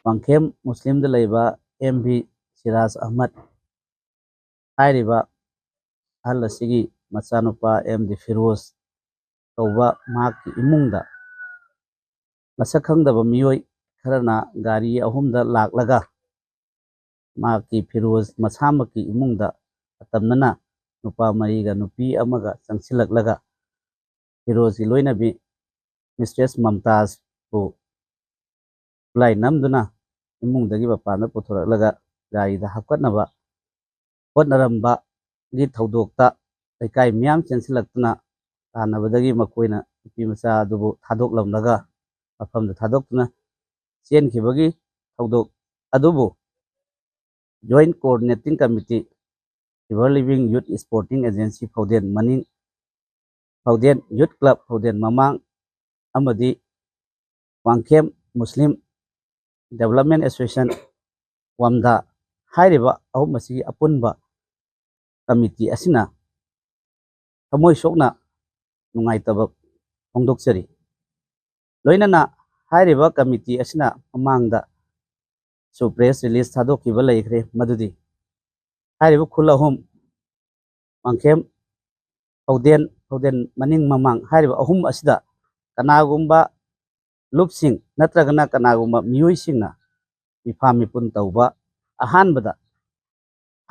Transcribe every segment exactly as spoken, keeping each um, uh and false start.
ꯋꯥꯡꯈꯦꯝ ꯃꯨꯁꯂꯤꯝꯗ ꯂꯩꯕ M V Siraj Ahmad ꯍꯥꯏꯔꯤꯕ ꯑꯍꯜ ꯑꯁꯤꯒꯤ ꯃꯆꯥꯅꯨꯄꯥ ꯑꯦꯝ ꯗꯤ ꯐꯤꯔꯣꯖ ꯀꯧꯕ ꯃꯍꯥꯛꯀꯤ ꯏꯃꯨꯡꯗ ꯃꯁꯛ ꯈꯪꯗꯕ ꯃꯤꯑꯣꯏ ꯈꯔꯅ ꯒꯥꯔꯤ ꯑꯍꯨꯝꯗ ꯂꯥꯛꯂꯒ ꯃꯍꯥꯛꯀꯤ ꯐꯤꯔꯣꯖ ꯃꯁꯥꯃꯛꯀꯤ ꯏꯃꯨꯡꯗ ꯑꯇꯝꯅꯅ ꯅꯨꯄꯥ ꯃꯔꯤꯒ ꯅꯨꯄꯤ ꯑꯃꯒ ꯆꯪꯁꯤꯜꯂꯛꯂꯒ ꯐꯤꯔꯣꯖꯀꯤ ꯂꯣꯏꯅꯕꯤ ꯃꯤꯁꯇ꯭ꯔꯦꯁ ꯃꯝꯇꯥꯖꯄꯨ ꯈꯨꯠꯂꯥꯏ ꯅꯝꯗꯨꯅ ꯏꯃꯨꯡꯗꯒꯤ ꯃꯄꯥꯟꯗ ꯄꯨꯊꯣꯔꯛꯂꯒ ꯒꯥꯔꯤꯗ ꯍꯥꯞꯀꯠꯅꯕ ꯍꯣꯠꯅꯔꯝꯕꯒꯤ ꯊꯧꯗꯣꯛꯇ ꯂꯩꯀꯥꯏ ꯃꯤꯌꯥꯝ ꯆꯦꯟꯁꯤꯜꯂꯛꯇꯨꯅ ꯇꯥꯟꯅꯕꯗꯒꯤ ꯃꯈꯣꯏꯅ ꯅꯨꯄꯤ ꯃꯆꯥ ꯑꯗꯨꯕꯨ ꯊꯥꯗꯣꯛꯂꯝꯂꯒ ꯃꯐꯝꯗ ꯊꯥꯗꯣꯛꯇꯨꯅ ꯆꯦꯟꯈꯤꯕꯒꯤ ꯊꯧꯗꯣꯛ ꯑꯗꯨꯕꯨ Joint Coordinating Committee, River Living Youth Sporting Agency ꯐꯥꯎꯗꯦꯟ ꯃꯅꯤꯡ, ꯐꯥꯎꯗꯦꯟ Youth Club ꯐꯥꯎꯗꯦꯟ ꯃꯃꯥꯡ ꯑꯃꯗꯤ ꯋꯥꯡꯈꯦꯝ ꯃꯨꯁꯂꯤꯝ Development Association, ꯋꯥꯝꯗꯥ ꯍꯥꯏꯔꯤꯕ ꯑꯍꯨꯝ ꯑꯁꯤꯒꯤ ꯑꯄꯨꯟꯕ ꯀꯃꯤꯇꯤ ꯑꯁꯤꯅ ꯊꯃꯣꯏ ꯁꯣꯛꯅ ꯅꯨꯡꯉꯥꯏꯇꯕ ꯐꯣꯡꯗꯣꯛꯆꯔꯤ꯫ ꯂꯣꯏꯅꯅ ꯍꯥꯏꯔꯤꯕ ꯀꯃꯤꯇꯤ ꯑꯁꯤꯅ ꯃꯃꯥꯡꯗꯁꯨ press release ꯊꯥꯗꯣꯛꯈꯤꯕ ꯂꯩꯈ꯭ꯔꯦ, ꯃꯗꯨꯗꯤ ꯍꯥꯏꯔꯤꯕ ꯈꯨꯜ ꯑꯍꯨꯝ, ꯋꯥꯡꯈꯦꯝ, ꯐꯥꯎꯗꯦꯟ, ꯐꯥꯎꯗꯦꯟ ꯃꯅꯤꯡ ꯃꯃꯥꯡ ꯍꯥꯏꯔꯤꯕ ꯑꯍꯨꯝ ꯑꯁꯤꯗ ꯀꯅꯥꯒꯨꯝꯕ ꯂꯨꯞꯁꯤꯡ ꯅꯠꯇ꯭ꯔꯒꯅ ꯀꯅꯥꯒꯨꯝꯕ ꯃꯤꯑꯣꯏꯁꯤꯡꯅ ꯃꯤꯐꯥ ꯃꯤꯄꯨꯟ ꯇꯧꯕ ꯑꯍꯥꯟꯕꯗ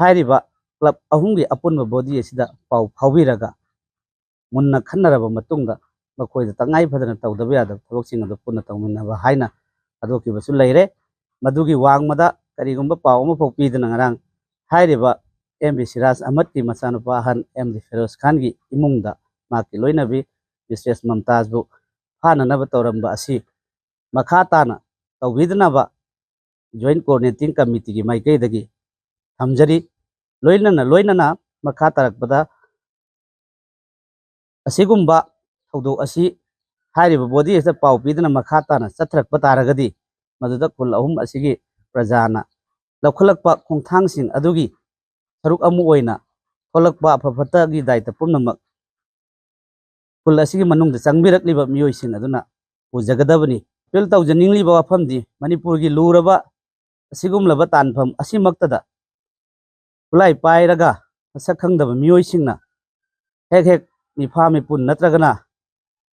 ꯍꯥꯏꯔꯤꯕ club ꯑꯍꯨꯝꯒꯤ ꯑꯄꯨꯟꯕ body ꯑꯁꯤꯗ ꯄꯥꯎ ꯐꯥꯎꯕꯤꯔꯒ ꯃꯨꯟꯅ ꯈꯟꯅꯔꯕ ꯃꯇꯨꯡꯗ ꯃꯈꯣꯏꯗ ꯇꯉꯥꯏ ꯐꯗꯅ ꯇꯧꯗꯕ ꯌꯥꯗꯕ ꯊꯕꯛꯁꯤꯡ ꯑꯗꯨ ꯄꯨꯟꯅ ꯇꯧꯃꯤꯟꯅꯕ ꯍꯥꯏꯅ ꯊꯥꯗꯣꯛꯈꯤꯕꯁꯨ ꯂꯩꯔꯦ꯫ ꯃꯗꯨꯒꯤ ꯋꯥꯡꯃꯗ ꯀꯔꯤꯒꯨꯝꯕ ꯄꯥꯎ ꯑꯃꯐꯥꯎ ꯄꯤꯗꯅ ꯉꯔꯥꯡ ꯍꯥꯏꯔꯤꯕ ꯑꯦꯝ ꯕꯤ ꯁꯤꯔꯥꯖ ꯑꯍꯃꯗꯀꯤ ꯃꯆꯥꯅꯨꯄꯥ ꯑꯍꯟ ꯑꯦꯝ ꯗꯤ ꯐꯤꯔꯣꯖ ꯈꯥꯟꯒꯤ ꯏꯃꯨꯡꯗ ꯃꯍꯥꯛꯀꯤ ꯂꯣꯏꯅꯕꯤ ꯃꯤꯁꯇ꯭ꯔꯦꯁ ꯃꯝꯇꯥꯖꯕꯨ ꯐꯥꯅꯅꯕ ꯇꯧꯔꯝꯕ ꯑꯁꯤ ꯃꯈꯥ ꯇꯥꯅ ꯇꯧꯕꯤꯗꯅꯕ Joint Coordinating Committeeꯒꯤ ꯃꯥꯏꯀꯩꯗꯒꯤ ꯊꯝꯖꯔꯤ꯫ ꯂꯣꯏꯅꯅ ꯂꯣꯏꯅꯅ ꯃꯈꯥ ꯇꯥꯔꯛꯄꯗ ꯑꯁꯤꯒꯨꯝꯕ ꯊꯧꯗꯣꯛ ꯑꯁꯤ ꯍꯥꯏꯔꯤꯕ body ꯑꯁꯤꯗ ꯄꯥꯎ ꯄꯤꯗꯨꯅ ꯃꯈꯥ ꯇꯥꯅ ꯆꯠꯊꯔꯛꯄ ꯇꯥꯔꯒꯗꯤ, ꯃꯗꯨꯗ ꯈꯨꯜ ꯑꯍꯨꯝ ꯑꯁꯤꯒꯤ ꯄ꯭ꯔꯖꯥꯅ ꯂꯧꯈꯠꯂꯛꯄ ꯈꯣꯡꯊꯥꯡꯁꯤꯡ ꯑꯗꯨꯒꯤ ꯁꯔꯨꯛ ꯑꯃ ꯑꯣꯏꯅ ꯊꯣꯛꯂꯛꯄ ꯑꯐ ꯐꯠꯇꯒꯤ ꯗꯥꯏꯇ ꯄꯨꯝꯅꯃꯛ ꯈꯨꯜ ꯑꯁꯤꯒꯤ ꯃꯅꯨꯡꯗ ꯆꯪꯕꯤꯔꯛꯂꯤꯕ ꯃꯤꯑꯣꯏꯁꯤꯡ ꯑꯗꯨꯅ ꯄꯨꯖꯒꯗꯕꯅꯤ꯫ ꯑꯄꯤꯜ ꯇꯧꯖꯅꯤꯡꯂꯤꯕ ꯋꯥꯐꯝꯗꯤ, ꯃꯅꯤꯄꯨꯔꯒꯤ ꯂꯨꯔꯕ ꯑꯁꯤꯒꯨꯝꯂꯕ ꯇꯥꯟꯐꯝ ꯑꯁꯤꯃꯛꯇꯗ ꯈꯨꯠꯂꯥꯏ ꯄꯥꯏꯔꯒ ꯃꯁꯛ ꯈꯪꯗꯕ ꯃꯤꯑꯣꯏꯁꯤꯡꯅ ꯍꯦꯛ ꯍꯦꯛ ꯃꯤꯐꯥ ꯃꯤꯄꯨꯟ ꯅꯠꯇ꯭ꯔꯒꯅ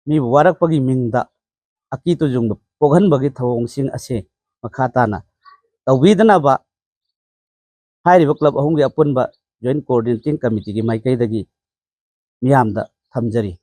ꯃꯤꯕꯨ ꯋꯥꯔꯛꯄꯒꯤ ꯃꯤꯡꯗ ꯑꯀꯤ ꯇꯨꯖꯨꯡꯕ ꯄꯣꯛꯍꯟꯕꯒꯤ ꯊꯧꯑꯣꯡꯁꯤꯡ ꯑꯁꯤ ꯃꯈꯥ ꯇꯥꯅ ꯇꯧꯕꯤꯗꯅꯕ ꯍꯥꯏꯔꯤꯕ ꯀ꯭ꯂꯕ ꯑꯍꯨꯝꯒꯤ ꯑꯄꯨꯟꯕ ꯖꯣꯏꯟꯠ ꯀꯣꯑꯣꯔꯗꯤꯅꯦꯇꯤꯡ ꯀꯃꯤꯇꯤꯒꯤ ꯃꯥꯏꯀꯩꯗꯒꯤ ꯃꯤꯌꯥꯝꯗ ꯊꯝꯖꯔꯤ꯫